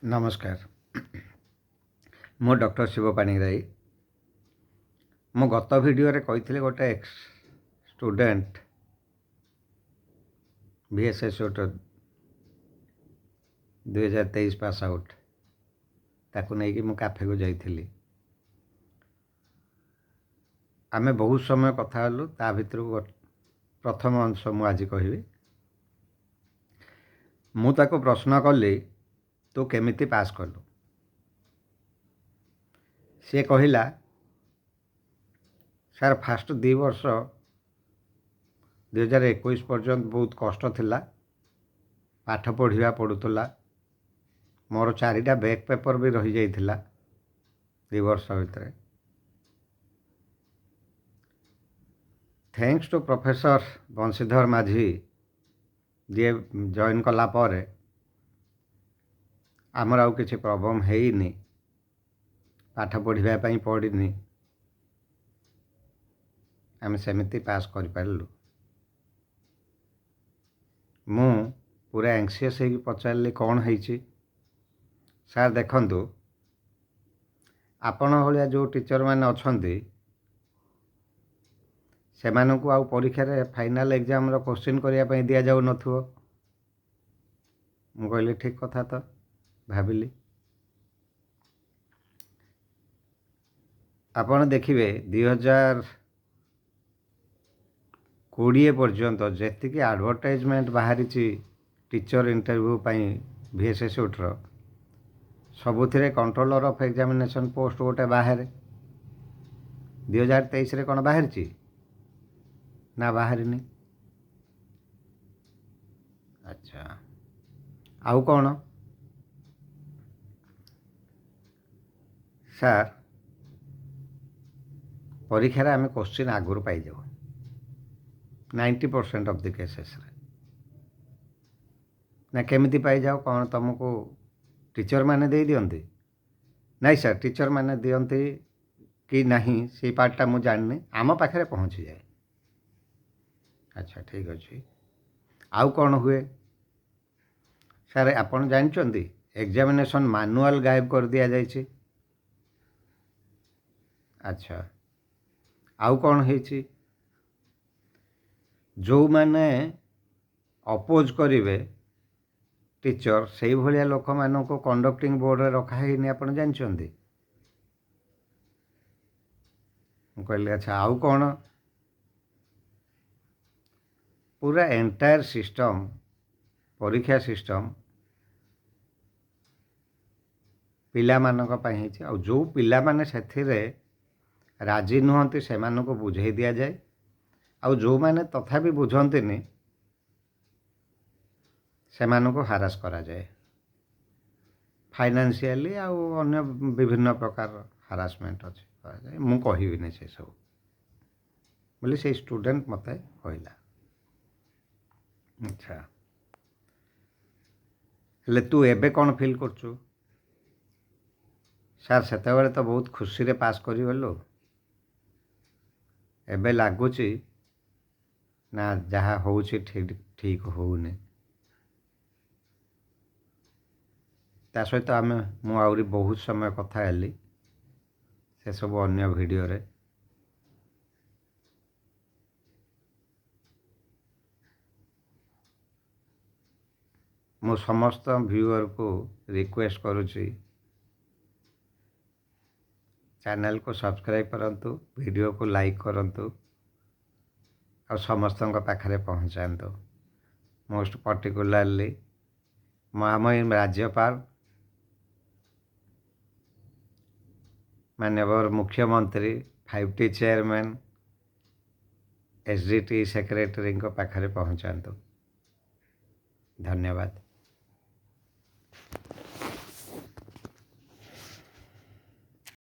ନମସ୍କାର, ମୁଁ ଡକ୍ଟର ଶିବ ପାଣିଗ୍ରାହୀ। ମୁଁ ଗତ ଭିଡ଼ିଓରେ କହିଥିଲି, ଗୋଟେ X student VSS 2023 pass out, ତାକୁ ନେଇକି ମୁଁ କାଫେକୁ ଯାଇଥିଲି। ଆମେ ବହୁତ ସମୟ କଥା ହେଲୁ। ତା ଭିତରକୁ ପ୍ରଥମ ଅଂଶ ମୁଁ ଆଜି କହିବି। ମୁଁ ତାକୁ ପ୍ରଶ୍ନ କଲି, ତୁ କେମିତି ପାସ୍ କଲୁ? ସିଏ କହିଲା, ସାର୍, ଫାଷ୍ଟ 2 ବର୍ଷ 2021 ପର୍ଯ୍ୟନ୍ତ ବହୁତ କଷ୍ଟ ଥିଲା, ପାଠ ପଢ଼ିବା ପଡ଼ୁଥିଲା। ମୋର ଚାରିଟା ବ୍ୟାକ୍ ପେପର୍ ବି ରହିଯାଇଥିଲା 2 ବର୍ଷ ଭିତରେ। Thanks two professor Banshidhar Majhi, ଯିଏ ଜଏନ୍ କଲା ପରେ ଆମର ଆଉ କିଛି ପ୍ରୋବ୍ଲେମ୍ ହେଇନି, ପାଠ ପଢ଼ିବା ପାଇଁ ପଡ଼ିନି, ଆମେ ସେମିତି ପାସ୍ କରିପାରିଲୁ। ମୁଁ ପୁରା ଆଙ୍କ୍ସିୟସ୍ ହେଇକି ପଚାରିଲି, କ'ଣ ହେଇଛି? ସାର୍, ଦେଖନ୍ତୁ, ଆପଣ ଭଳିଆ ଯେଉଁ ଟିଚର୍ ମାନେ ଅଛନ୍ତି, ସେମାନଙ୍କୁ ଆଉ ପରୀକ୍ଷାରେ ଫାଇନାଲ୍ ଏକ୍ଜାମ୍ର କୋଶ୍ଚିନ୍ କରିବା ପାଇଁ ଦିଆଯାଉନଥିବ। ମୁଁ କହିଲି, ଠିକ୍ କଥା ତ। ଭାବିଲି, ଆପଣ ଦେଖିବେ, 2020 ପର୍ଯ୍ୟନ୍ତ ଯେତିକି ଆଡ଼ଭର୍ଟାଇଜମେଣ୍ଟ ବାହାରିଛି ଟିଚର୍ ଇଣ୍ଟରଭ୍ୟୁ ପାଇଁ ଭିଏସ୍ଏସ୍ୟୁଟିର, ସବୁଥିରେ କଣ୍ଟ୍ରୋଲର ଅଫ୍ ଏକ୍ଜାମିନେସନ୍ ପୋଷ୍ଟ ଗୋଟେ ବାହାରେ। 2023ରେ କ'ଣ ବାହାରିଛି? ନା, ବାହାରିନି। ଆଚ୍ଛା, ଆଉ କ'ଣ? ସାର୍, ପରୀକ୍ଷାରେ ଆମେ କୋଶ୍ଚିନ୍ ଆଗରୁ ପାଇଯାଉ 90% ଅଫ୍ the କେସେସ୍ରେ। ନା, କେମିତି ପାଇଯାଅ? କ'ଣ ତୁମକୁ ଟିଚର୍ ମାନେ ଦେଇଦିଅନ୍ତି? ନାଇଁ ସାର୍, ଟିଚର୍ ମାନେ ଦିଅନ୍ତି କି ନାହିଁ ସେଇ ପାର୍ଟଟା ମୁଁ ଜାଣିନି, ଆମ ପାଖରେ ପହଞ୍ଚିଯାଏ। ଆଚ୍ଛା, ଠିକ୍ ଅଛି। ଆଉ କ'ଣ ହୁଏ? ସାର୍, ଆପଣ ଜାଣିଛନ୍ତି, ଏକ୍ଜାମିନେସନ୍ ମାନୁଆଲ୍ ଗାୟବ କରିଦିଆଯାଇଛି। ଆଚ୍ଛା, ଆଉ କ'ଣ ହେଇଛି? ଯେଉଁମାନେ ଅପୋଜ୍ କରିବେ ଟିଚର୍, ସେଇଭଳିଆ ଲୋକମାନଙ୍କୁ କଣ୍ଡକ୍ଟିଂ ବୋର୍ଡ଼ରେ ରଖା ହେଇନି, ଆପଣ ଜାଣିଛନ୍ତି? ମୁଁ କହିଲି, ଆଚ୍ଛା, ଆଉ କ'ଣ? ପୁରା ଏଣ୍ଟାୟାର ସିଷ୍ଟମ୍, ପରୀକ୍ଷା ସିଷ୍ଟମ୍ ପିଲାମାନଙ୍କ ପାଇଁ ହେଇଛି। ଆଉ ଯେଉଁ ପିଲାମାନେ ସେଥିରେ ରାଜି ନୁହନ୍ତି, ସେମାନଙ୍କୁ ବୁଝେଇ ଦିଆଯାଏ। ଆଉ ଯେଉଁମାନେ ତଥାପି ବୁଝନ୍ତିନି, ସେମାନଙ୍କୁ ହାରାସ କରାଯାଏ ଫାଇନାନ୍ସିଆଲି, ଆଉ ଅନ୍ୟ ବିଭିନ୍ନ ପ୍ରକାର ହାରାସମେଣ୍ଟ ଅଛି, କରାଯାଏ। ମୁଁ କହିବିନି ସେସବୁ ବୋଲି ସେଇ ଷ୍ଟୁଡେଣ୍ଟ ମୋତେ କହିଲା। ଆଚ୍ଛା, ହେଲେ ତୁ ଏବେ କ'ଣ ଫିଲ୍ କରୁଛୁ? ସାର୍, ସେତେବେଳେ ତ ବହୁତ ଖୁସିରେ ପାସ୍ କରିଗଲୁ। ଏବେ ଲାଗୁଛି ନା ଯାହା ହେଉଛି ଠିକ୍ ଠିକ୍ ହେଉନି। ତା ସହିତ ମୁଁ ଆହୁରି ବହୁତ ସମୟ କଥା ହେଲି, ସେସବୁ ଅନ୍ୟ ଭିଡ଼ିଓରେ। ମୁଁ ସମସ୍ତ ଭ୍ୟୁଅରକୁ ରିକ୍ୱେଷ୍ଟ କରୁଛି, ଚ୍ୟାନେଲକୁ ସବସ୍କ୍ରାଇବ୍ କରନ୍ତୁ, ଭିଡ଼ିଓକୁ ଲାଇକ୍ କରନ୍ତୁ ଆଉ ସମସ୍ତଙ୍କ ପାଖରେ ପହଞ୍ଚାନ୍ତୁ। ମୋଷ୍ଟ ପର୍ଟିକୁଲାରଲି ମହାମହିମ ରାଜ୍ୟପାଳ, ମାନ୍ୟବର ମୁଖ୍ୟମନ୍ତ୍ରୀ, 5ଟି ଚେୟାରମ୍ୟାନ୍, ଏସ୍ ଜି ଟି ସେକ୍ରେଟାରୀଙ୍କ ପାଖରେ ପହଞ୍ଚାନ୍ତୁ। ଧନ୍ୟବାଦ।